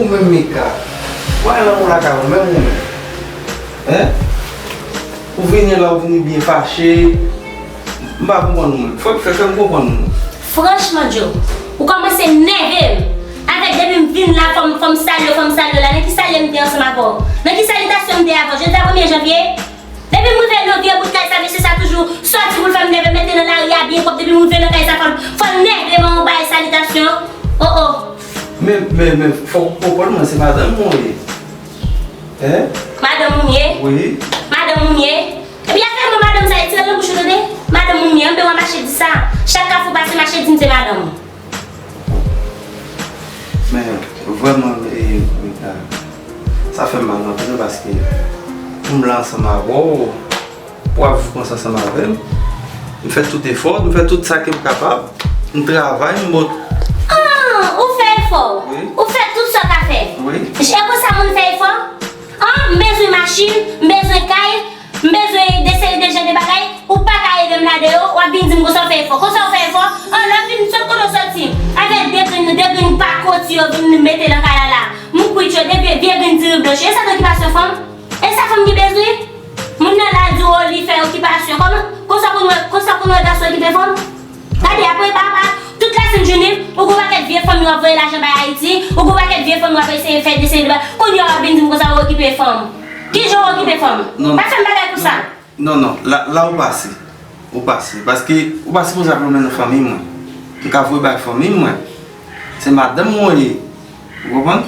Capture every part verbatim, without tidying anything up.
Ou menm Mika, w al nan lakay ou menm ou menm. Hein? Ou vini la, ou vini byen fache. M pa konprann ou menm. Fò, fè, fè m konprann ou. Franchman, Joe, ou kòmanse nève m. Avèk depi m vin la, fò m, fò m salye w, fò m salye w la. Nan ki salye m te ansanm avè w? Nan ki salitasyon m te avè w? Jodi a premye janvye? Depi m rive nan vye bout kay sa, mesye sa toujou sòti pou l fè m nève, mete nan lari a byen pwòp. Depi m rive nan kay sa, fò l, fò l nève m, yon bagay salitasyon. Oh, oh. Men, men, men, fò w konprann mwen, se madanm mwen ye. Hein? Madanm ou m ye? Wi. Madanm ou m ye? Epi afè mwen madanm sa, retire l nan bouch ou tande. Madanm ou m ye, anben w a mache di sa. Chak kafou pase, mache di m se madanm ou. Men, vrèman, e, Mika, sa fè m mal anpil paske pou m la ansanm avè w, pou w ap viv konsa ansanm avè m, m fè tout efò, m fè tout sa ke m kapab, m travay, m bon. Ah, ou fè efò? Wi. Ou fè tout sa w ka fè? Wi. E konsa moun fè efò? Ah, m bezwen machin, m bezwen kay, m bezwen de seri de jan de bagay, ou pa ka ede m ladan yo, w ap vin di m konsa w fè efò. Konsa w fè efò? An, lè w vin sot kote w soti, avèk de grenn, de grenn pakoti yo vin mete nan kay la la. M kwit yo, de vye, vye grenn diri blanch yo. E sa nan okipasyon fanm? E sa fanm gen bezwen? Moun nan la di w, o, li fè okipasyon. Kòman, konsa w konn wè, konsa w konn wè gason okipe fanm? Gade, apre, pa, pa, tout lasent jounen, ou gon pakèt vye fanm yo ap voye lajan bay Ayiti, ou gon pakèt vye fanm yo ap eseye fè de seri de bagay. Kounye a w ap vin di m konsa w okipe fanm. Ki jan w okipe fanm? Non, non. Pa fè m bagay konsa. Non, non, la, la ou pase. Ou pase. Paske ou pa sipoze ap lonmen nan fanmi mwen. M ka voye bay fanmi mwen. Se madanm mwen ye. Ou konprann?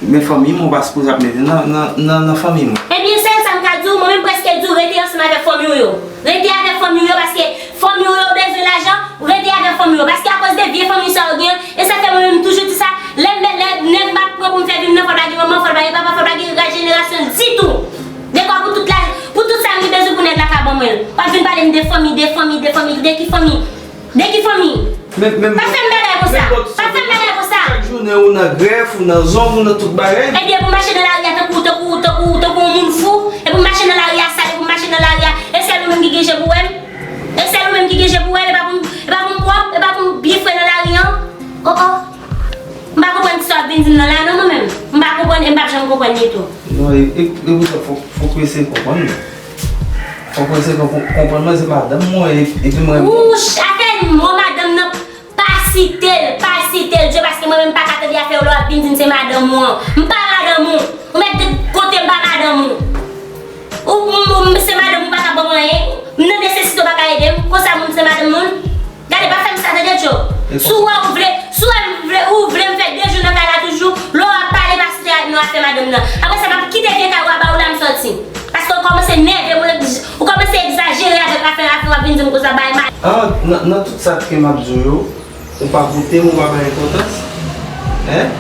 Men fanmi mwen ou pa sipoze ap mete nan, nan, nan, nan fanmi mwen. Ebyen, sèl sa m ka di w, mwen menm prèske di w rete ansanm avèk fanmi w yo. Rete avèk fanmi w yo paske fanmi w yo bezwen lajan, rete avèk fanmi w yo. Paske akoz de vye fanmi sa yo gen, e sa fè mwen menm m toujou di sa, lè m, lè nèg m ap pran pou m fè vin nan, fò l pa gen manman, fò l pa gen papa, fò l pa gen rad jenerasyon ditou. Dekwa pou tout la, pou tout sa m gen bezwen pou nèg la ka ban mwen l. W ap vin pale m de fanmi, de fanmi, de fanmi, de ki fanmi? De ki fanmi? Men, men, pa fè m bagay konsa. Pa fè m bagay konsa. Chak jounen ou nan grèf, ou nan zong, ou nan tout bagay. Ebyen, pou mache nan lari a tankou, tankou, tankou, tankou yon moun fou, e pou mache nan lari a sal, e pou mache nan lari a, e sèl ou menm ki gen je pou wè m? E sèl ou menm ki gen je pou wè m? E pa pou m, e pa pou m pwòp, e pa pou m byen fre nan lari an? Oh, oh. M pa konprann sa w ap vin di m nan la non, mwen menm. M pa konprann e m p ap janm konprann li tou. Non, e, e, e pou sa, fòk, fòk w eseye konprann mwen. Fòk w eseye konprann mwen, se madanm mwen, e, epi mwen. Ou, afè mo madanm nan, pa site l, pa site l, Dye, paske mwen menm m pa ka tande afè w lè w ap vin di m se madanm ou an. M pa madanm ou. Ou mèt kote m pa madanm ou. Ou, ou, ou, se madanm ou pa ka ban mwen anyen. M nan nesesite w pa ka ede m. Konsa moun se madanm moun. Gade, pa fè m sa, tande, Joe. Si w wè ou vle, si w wè m vle, ou vle m fè de jou nan kay la toujou, lè w ap pale, pa site ak non afè madanm nan. Apre sa, m ap kite vye kay ou a ba ou la, m sòti. Paske ou kòmanse nève m, ou egz-, ou kòmanse egzajere avèk afè, afè w ap vin di m konsa, bay mal. Ah, nan, nan tout sa ke m ap di w yo, ou pa koute m, ou pa bay enpòtans? Hein?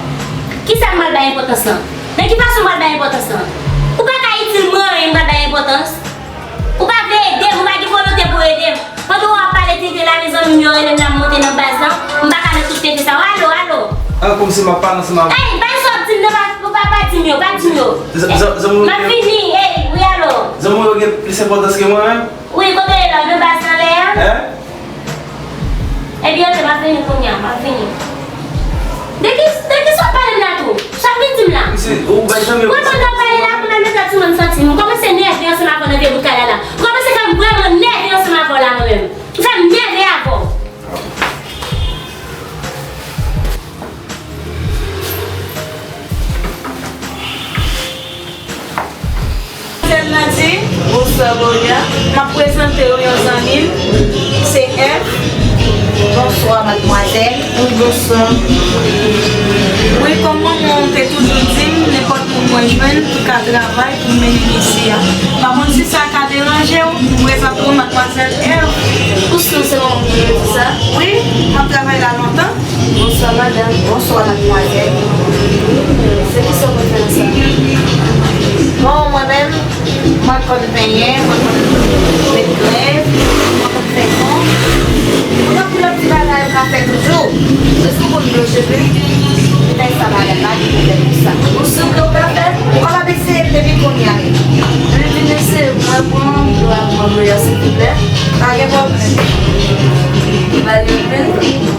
Kisa m pral bay enpòtans lan? Nan ki fason m pral bay enpòtans lan? Ou pa ka itil mwen anyen, m pral bay enpòtans? Ou pa vle ede m, ou pa gen volonte pou ede m. Pandan w ap pale tenten la, mezanmi m yo rele m la, m monte nan baz lan. M pa ka nan tout tenten sa. Alo, alo. Ah, kòmsi m ap pale ansanm avè w. Ey, bay sa w di m nan, pa, pa, pa di m yo, pa di m yo. Z-, z-, zanmi w gen. M ap vini, ey, wi, alo. Zanmi w yo gen plis enpòtans ke mwen menm? Wi, kote w ye la, w nan baz lan lè a? Hein? Ebyen, oke, m ap vini kounye a, m ap vini. De ki, de ki sa w ap pale m la tou? Sa w vin di m la? Mwen pandan w pale la, pou nan mete timoun sòti. M kòmanse nève ansanm avè w nan vye bout kay la la. M kòmanse fè m vrèman nève ansanm avè w la mwen menm. Ou fè m nève avè w. Sèl Nadi. Bonswa, Gloria. M ap prezante w yon zanmi m, se Èv. Bonswa, madmwazèl. Wi, bonswa. Wi, kòm manman w te toujou di m, nenpòt moun mwen jwenn ki ka travay pou m mennen m isi a. M pa konn si sa ka deranje w, m prezante w madmwazèl Èv. Ou si se manman m ki te di sa? Wi, m ap travay la lontan. Bonswa, madanm. Bonswa, madmwazèl. Se kisa w konn fè nan sa? Bon, mwen menm, mwen konn penyen, mwen konn met krèv, mwen konn fè fon. Mwen konn anpil lòt ti bagay m ka fè toujou. Èske w konn bloche plim? Petèt sa bagay la ki pou fè konsa. Ou si w ka fè? Ou kapab eseye depi kounye a menm. Vin eseye, mwen pran, mwen pran, silvouplè. Pa gen pwoblèm. Pa gen pwoblèm.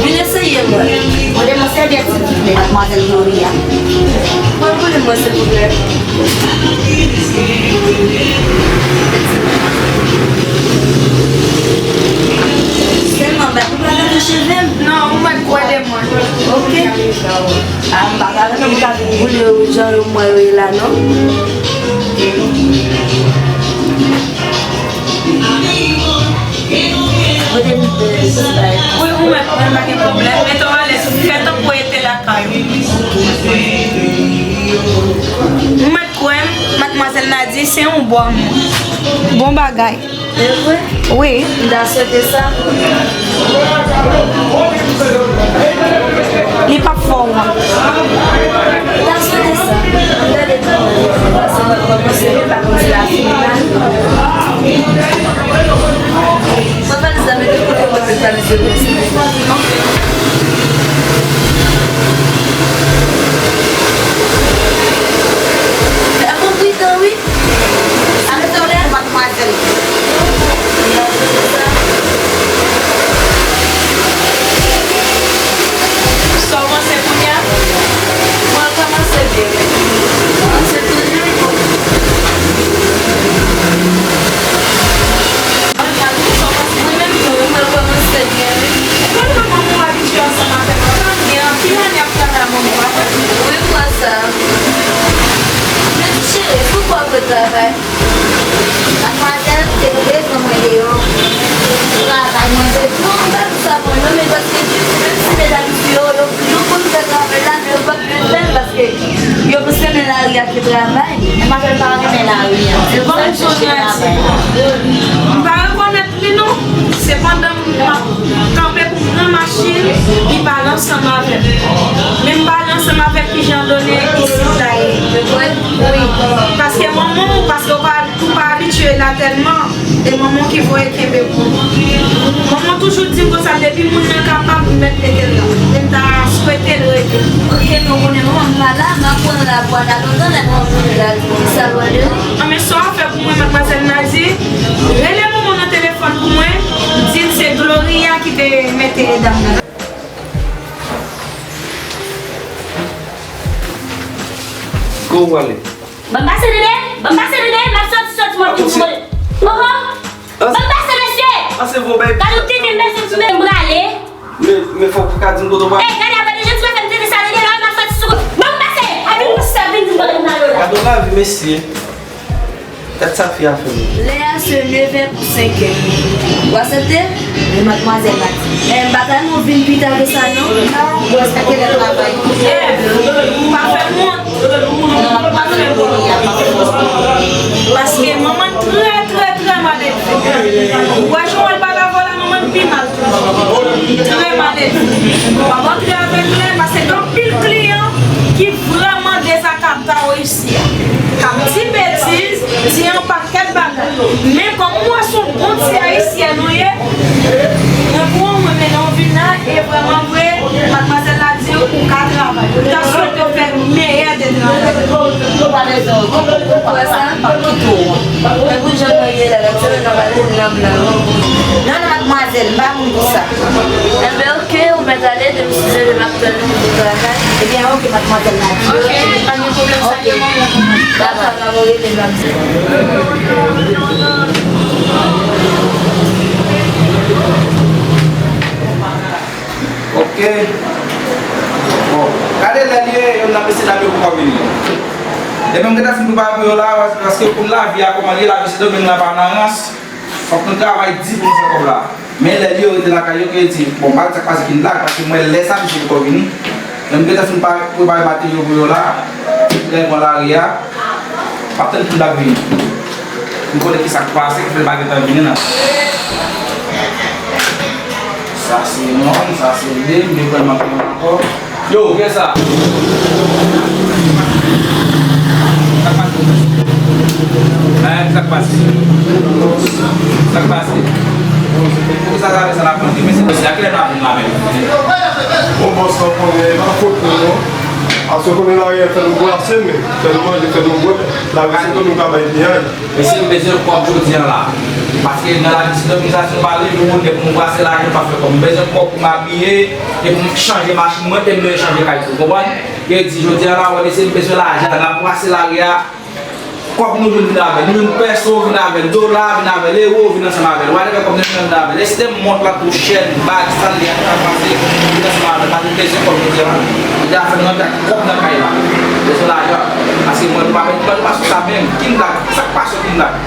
Vin eseye, mwen. Mande mwen sèvyèt, silvouplè, madmwazèl Gloria. Mwen, silvouplè. Sèlman, bat ou pa gate cheve m? Non, ou mèt kwè de mwen. Ok. A, m pa ka renmen m ka vin boule yo jan yo mwen yo ye la, non. Kote m te sa? Wi, ou mèt, mwen pa gen pwoblèm. Mete w alèz, fè tankou w te lakay ou. Ou mèt kwè m, madmwazèl Nadi se yon bòn moun. Bon bagay. E vre? Wi. M ta swete sa. Li p ap fè w wont. M ta swete sa. M ta swete sa. Paske mwen kòmanse, m pa konn si l ap fini la. Mwen pa di sa, men tout kote mwen te pale se vre. Fè konpri tan, wi. Ann sove madmwazèl. Sa w panse kounye a? Mwen kòmanse byen. Mwen se toujou bon. Mwen menm tou, mwen kòmanse byen, wi. Mwen kòmanse abitye ansanm avè m. Antann gen anpil ane ap travay ak manman w, pa vre? Wi, m wè sa. Men cheri, poukò w ap retravay? Madmwazèl, te gen bezwen mwen deyò. Travay, mwen te, non, m pa di sa pou mwen, non, men paske menm si medam isi yo, yo, yo konn fè travay la, men yo p ap vle fè l paske yo plis renmen lari a ke travay. Madmwazèl pa renmen lari a. Se pou sa l chèche travay. M pa rekonèt li non. Sepandan, m ap kanpe pou m pran machin, li pale ansanm avè m. Men m pale ansanm avè l kijan done isit la ye. Wi. Paske manman w, paske w pa, ou pa abitye la tèlman, e manman w ki voye kenbe pou ou. Manman w toujou di m konsa, depi moun nan kapab, ou mèt mete l la. Men m ta swete l rete. Ok, men w konnen manman m pa la, m ap pran l la pou al lontan, lè manman m vini la, li sa l wè de li. An, men sa w ap fè pou mwen, madmwazèl Nadi, rele manman w nan telefòn pou mwen, di l se Gloria ki te mete dam nan. Kote w prale? Ban m pase tande, ban m pase tande, m ap soti, soti, m ap vin sou kote. Oho! Ban m pase, mesye! Pase, vo bay. Gade yon tete m bezwen sou men m prale. Men, men fòk ou ka di m kote w prale. Ey, gade, apa de jan ti pa fè m tete sa, tande la, m ap soti sou kote. Ban m pase! Ap vin pou sa, vin di m kote m prale la. Gade yon lavi, mesye. Gad sa fi a fè m. Lè a se nèf è pou senk è. Ou aksepte? Men madmwazèl Nadi. Men m pa ta nou vin pi ta ke sa non. Non, paske gen travay. Èv, pa fè m wont. Non, pa fè m wont. Paske manman trè, trè, trè maledve. Ou wè jan w al pale avè w la, manman pi mal. Trè maledve. W ap antre avèk lè, paske gen anpil kliyan ki vrèman dezakabtan isi a. K ap di betiz, di yon pakèt bagay. Men kòm m wè se yon bon ti ayisyèn ou ye, mwen pran w, mwen mennen w vin la, e vrèman vre, madmwazèl la di w ou ka travay. M ta swete w fè meyè de travay. Ou pa bezwen w, ou wè sa, m p ap kite w. Men pou jan mwen ye la, lòt semèn nan, m pral vin nan blan. Non, non, madmwazèl, m pa moun pou sa. Enben, oke, ou mèt ale, demen sizè m ap tann ou pou travay. Ebyen, oke, madmwazèl Nadi. Oke, pa gen pwoblèm, salye manman. Dakò, m ap rele, m ap di. Oke. Bon, gade lè l ye, yo nan mesye dam yo poko vini. Demen m gentan fin prepare pou yo la, paske w konn lavi a kòman l ye, lavi Sendomeng la pa nan rans. Fòk nou travay di pou nou fè kòb la. Men lè li yo rete lakay yo, ke di, bon, m pa di sa k pase ki n la, paske m wè lè sa misye poko vini. Men m gentan fin pa-, prepare materyo pou yo la, lè pran lari a, m ap tann pou l ap vini. M konnen ki sa k pase, ki fè l pa gentan vini la. Sa se yonn, sa se de, m gen pral manke yonn ankò. Yo, kiyès sa? Sa k pase? Sa k pase? Poukisa sa, sa la pran? Mesye, a kilè n ap vin la menm? Bon, bòs la konnen e pa fòt nou non. Paske konnen lari a fè nou brase, men fè nou manje, fè nou bwè. Lari se pou nou ka bay piyay. Mesye, m bezwen kòb jodi a la. Paske nan lavi, si dòmi sa, si nou pa leve bonè pou nou brase lajan, nou pa fè kòb. M bezwen kòb pou m abiye, e pou m chanje machin mwen, e m bezwen chanje kay tou. Konprann? Yo di, jodi a la, wè, mesye, m bezwen lajan, n ap brase lari a. Kòb nou vin, vin avè l. Nou jwenn pèso, vin avè l. Dola, vin avè l. Ewo, vin ansanm avè l. Whatever kòb nou jwenn, vin avè l. Estè mont la tou chè, bag, sa l ye, sa l pase, vin ansanm avè l. Paske nou bezwen kòb jodi a la. Jodi a fè nou antre ak kòb nan kay la. Bezwen lajan. Paske mwen, nou pa met, nou pa sou sa menm. King Black, sa k pase King Black?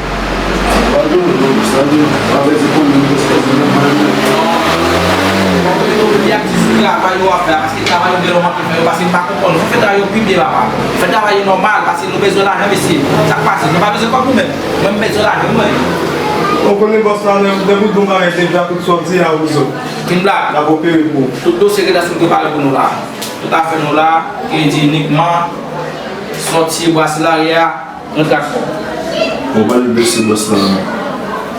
Li ak ti sou travay yo ap fè a, paske travay yo gen lè w manke fè yo, paske m pa konprann. Fò fè travay yo pi byen, papa. Fè travay yo nòmal, paske nou bezwen lajan, mesye. Sa k pase? Nou pa bezwen kòb nou menm. Mwen, m bezwen lajan, mwen. Ou konnen bòs la, nan, nan bout bon bagay, deja tout sa w di a, ou zo. King Black. N ap opere pou ou. Tout dosye ki ta sou prepare pou nou la. Tout afè nou la, kredi inikman, sòti, brase lari a, Yon gad kòb. Ou pale dosye bòs la.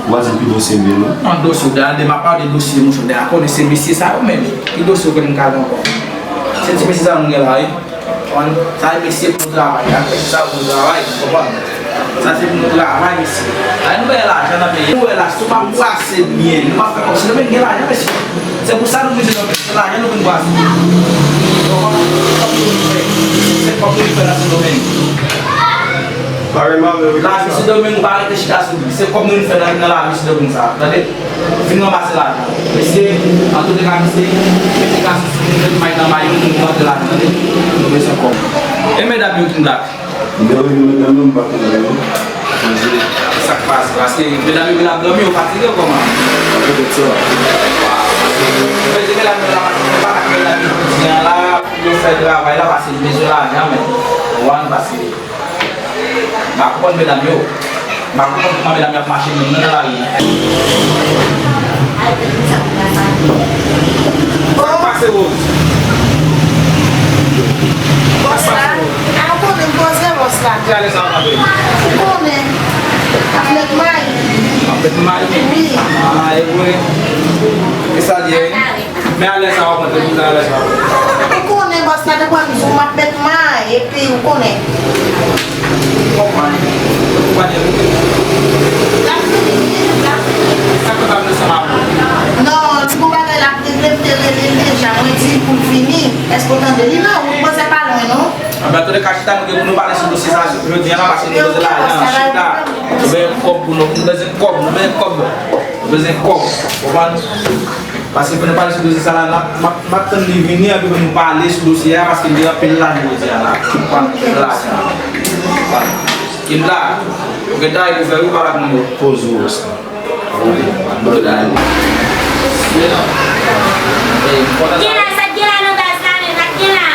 Ou pa di ki dosye m ye non. An dosye, w gade, m ap pale dosye, monchè, w konnen se mesye sa yo menm. Ki dosye w konnen m ka gen ankò? Se ti mesye sa nou gen la, wi. Konn, sa se mesye pou nou travay, a, mesye sa pou nou travay, konprann? Sa se pou nou travay, mesye. Ay, nou bay lajan nan peyi. Nou wè la, si w pa brase byen, nou pa fè kòb, si nou menm gen lajan, mesye. Se pou sa nou blize nan peyi, se lajan nou vin brase. Konprann? Kòb nou vin fè. Se kòb nou vin fè nan Sendomeng. Lavi Sendomeng ou pa rete chita sou li. Se kòb nou vin fè nan, nan lavi Sendomeng sa. Tande? Vin ranmase lajan. Mesye, antouleka, mesye, mete gason sou nou, mete may nan may yo, nou rantre lajan, tande? Nou bezwen kòb. E medam yo ki la? Mwen, medam yo, m pa konnen yo. Manje. Sa k pase? Paske medam yo vin ap dòmi, yo fatige kòman? Petèt sa. Mwen di medam yo la, medam yo, yo fè travay la, paske yo bezwen lajan, men. Ou konprann? Paske M pa konprann medam yo. M pa konprann kòman medam yo ap mache menm nan lari. Sa k pase, Rose? Bòs la, a, ou konnen m poze bòs la. Ki alè sa w kanpe? Ou konnen. Ap met may. Ap met may? Wi. A, e vre. E sa l ye? Men alè sa w ap antre pou alè sa w ap antre. Ou konnen bòs la depi m di w m ap met may, epi ou konnen. Konprann. Konprann, wi. L ap vini, wi, l ap vini. Sa k fè pa vin ansanm avè w? Non, ti bon bagay l ap regle, m te rele l deja, mwen di l pou l vini. Èske w tande? Li nan wout, bòs la pa lwen, non. Anben, antouleka, chita nou gen pou nou pale sou dosye sa a jodi a la, paske nou bezwen lajan, chita. Nou bezwen kòb pou nou, nou bezwen kòb, nou bezwen kòb. Nou bezwen kòb, konprann? Paske pou nou pale sou dosye sa la, n ap, m ap, m ap tann li vini, epi pou nou pale sou dosye a, paske li anpil lajan jodi a la. Konprann? Anpil lajan. Konprann? King Black, ou gen travay pou fè wi, ou pa ka tann yo. Poze w sa. King Black, sa k gen la nan baz la menm, sa k gen la?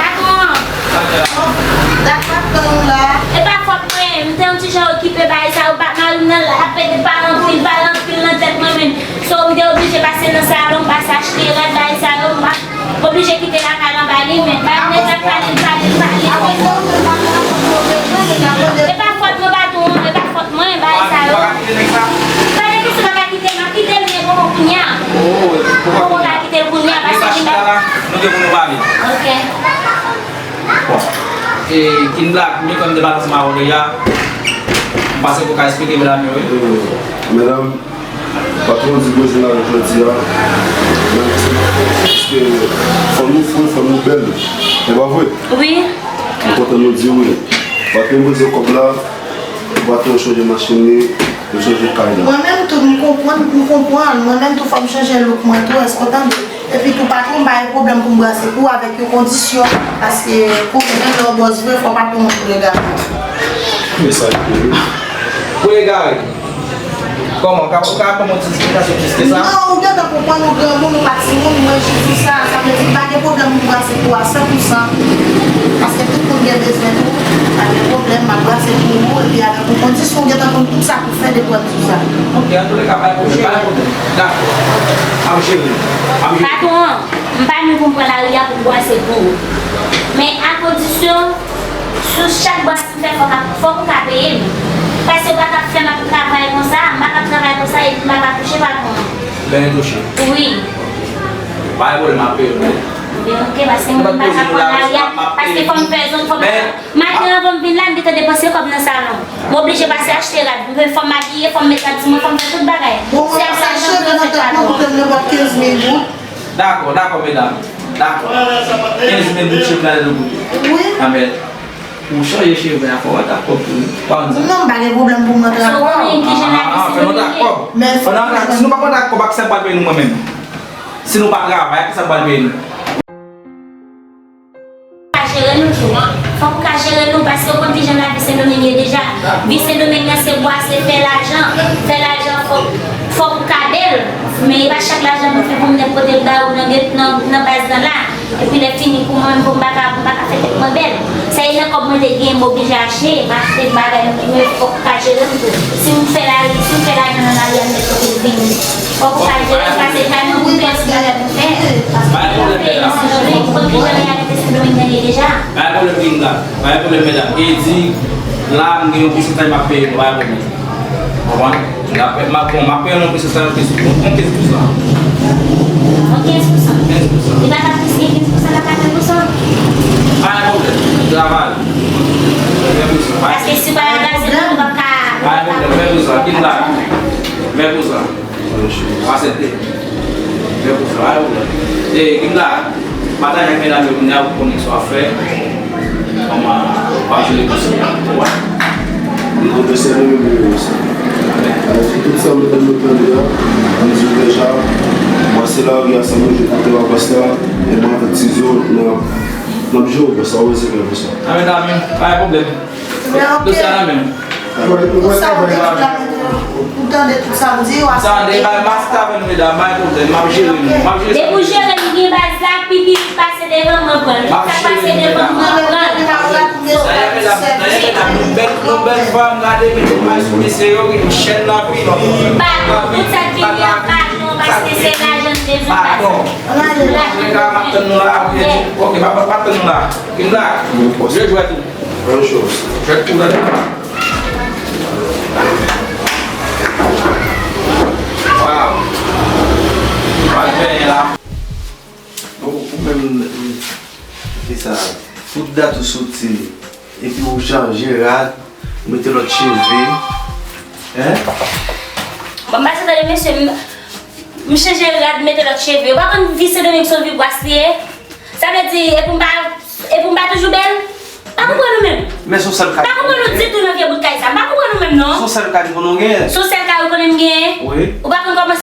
Patwon. Dak pa t pran nou la. E pa fòt mwen, m te yon ti jan okipe bagay sa yo, pa mari m nan l ap pete pale anpil, pale anpil nan tèt mwen menm. So, m te oblije pase nan salon, m pase achte rad, bagay sa yo, m pa oblije kite lakay la anba li, men bagay nèg la pale, pale, pale. E pa fòt mwen, patwon, e pa fòt mwen, bagay sa yo. Pa gen kesyon pa ka kite l, m ap kite l, men poko kounye a. Poko ka kite l kounye a, paske li pa. Nou gen pou nou pale. Ok. Bon. E, King Black, m konn te pale ansanm avè w deja. M panse ke w ka eksplike medam yo, wi. Medam, patwon di bezwen lajan jodi a. Paske fanm nou fre, fanm nou bèl. E pa vre? Wi. M kontan nou di wi. Patwon bezwen kòb la. Patwon chanje machin li, nou chanje kay la. Mwen menm tou, m konprann, m konprann. Mwen menm tou, fò m chanje look mwen tou, èske w tande? Epi tou, patwon, m pa gen pwoblèm pou m brase pou ou avèk yon kondisyon, paske konnen lè w bòs vre, fò patwon an tou egare. Men sa l ye wi. Pou egare. Kòman? Ou ka, ou ka ban m yon ti esplikasyon plis ke sa? Non, ou gentan konprann, ou granmoun, ou pa timoun, mwen jis di sa, sa vle di m pa gen pwoblèm pou m brase pou ou a san pou san, paske tout moun gen bezwen tou, pa gen pwoblèm, m ap brase pou ou, epi avèk yon kondisyon, ou gentan konn tout sa pou fè depi w ap di sa. Ok, antouleka, pa gen pwoblèm, pa gen pwoblèm. Dakò. Ap jere, ap jere. Patwon, m pa vin pou m pran lari a pou m brase pou ou. Men a kondisyon, sou chak brase m fè, fòk ap, fòk ou ka peye m. Paske ou pa t ap fè m ap travay konsa, m pa t ap travay konsa epi m pa ka touche patwon an. Benyen touche. Wi. Pa gen pwoblèm, m ap peye w, wi. Ebyen, ok, paske mwen m pa ka pran lari a, paske fò m fè zòn, fò m. Maten anvan m vin la, m gentan depanse kòb nan salon. M oblije pase achte rad. M fè, fò m abiye, fò m met rad sou mwen, fò m fè tout bagay. Bon, mwen pase cheve nan tèt mwen, koute m nenpòt kenz mil goud. Dakò, dakò, medam. Dakò. Kenz mil goud cheve nan tèt ou koute. Wi. Anmèd. Pou chanje cheve a, fò w rantre ak kòb tou wi. Pa konn sa. Non, m pa gen pwoblèm pou m rantre ak kòb. Ah, fè nou rantre ak kòb. Fò nou rantre ak, si nou pa rantre ak kòb, ak sa pral peye nou mwen menm. Si nou pa travay, ak sa pral peye nou. Ka jere nou tou. Fòk ou ka jere nou, paske ou konn kijan lavi Sendomeng ye deja. Vi Sendomeng nan se bwase, fè lajan. Fè lajan, fòk, fòk ou ka bèl. Men e pa chak lajan pou fè pwomnèt pote l ba ou nan, nan, nan baz lan la. Epi lè fini pou mwen, pou m pa ka, m pa ka fè tèt mwen bèl. Sa e nan kòb mwen te gen, m oblije achte, m achte bagay nan tou, men fòk ou ka jere m tou. Si m fè lari, si m fè lajan nan lari a, m mèt kote l vini. Fòk ou ka jere m, paske pa nan pou pèsonèl pou fè. Pa gen pwoblèm, medam. Ou konn kijan reyalite Sendomeng nan ye deja. Pa gen pwoblèm, Ginda. Pa gen pwoblèm, medam. E di, la, m gen yon pousantaj m ap peye nou, pa gen pwoblèm. Konprann? Apre, m ap, bon, m ap peye yon pousantaj, yon kenz, yon kenz pousan. Yon kenz pousan? Kenz pousan. Li pa ta plis ke kenz pousan, la ka ven pousan? Pa gen pwoblèm. Travay. Ven pousan. Paske si w pa angaje nou, nou p ap ka. Pa gen pwoblèm. Ven pousan. Kit la. Ven pousan. Aksepte. Ven pousan. Pa gen pwoblèm. E, kit la. Pataje ak medam yo kounye a pou konnen sa w ap fè. Kòman w ap jere dosye a? Ou wè? M konn fè sèvi menm yo sa. Sa vle di tout sa medam yo tande a, m di w deja, mwen se lari a sa mwen jwe kote w ap pase a, e mwen avèk Tizo, n ap, n ap jere w sa w bezwen fè pou sa. Amèn, amèn. Pa gen pwoblèm. Dosye a nan men m. Tout sa ou te di la, ou tande tout sa m di, w ap tande, bay mas ka avè nou, medam, pa gen pwoblèm, m ap jere nou, m ap jere sa. Depi w jere nou, gen baz la, pi pi pase devan mwen pran l. Sa pase devan mwen pran l. Dayè, medam, dayè, medam, nou bèl, nou bèl fanm, gade, mete may sou mesye yo, gen chèn nan pi, non. Padon, tout sa k vini an padon, paske se lajan n bezwen. Padon. Ann ale. Ann ale, m ap tann nou la, apre, ok, m ap, m ap tann nou la. Vin la, jwe jwèt ou. Jwèt ou la. Waw. Pral benyen la. Bon, ou menm, e, ki sa, tout dat ou soti, epi ou chanje rad, mete lòt cheve, hein? Bon, m pa tande mesye, m, m chanje rad, mete lòt cheve. Ou pa konn vi Sendomeng se yon vi bwase li ye? Sa vle di, epi m pa, epi m pa toujou bèl? M pa konprann ou menm. Men se yon sèl kay. M pa konprann ou ditou nan vye bout kay sa. M pa konprann ou menm non. Se yon sèl kay pou nou genyen. Se yon sèl kay ou konnen m genyen? Wi. Ou pa konn kòman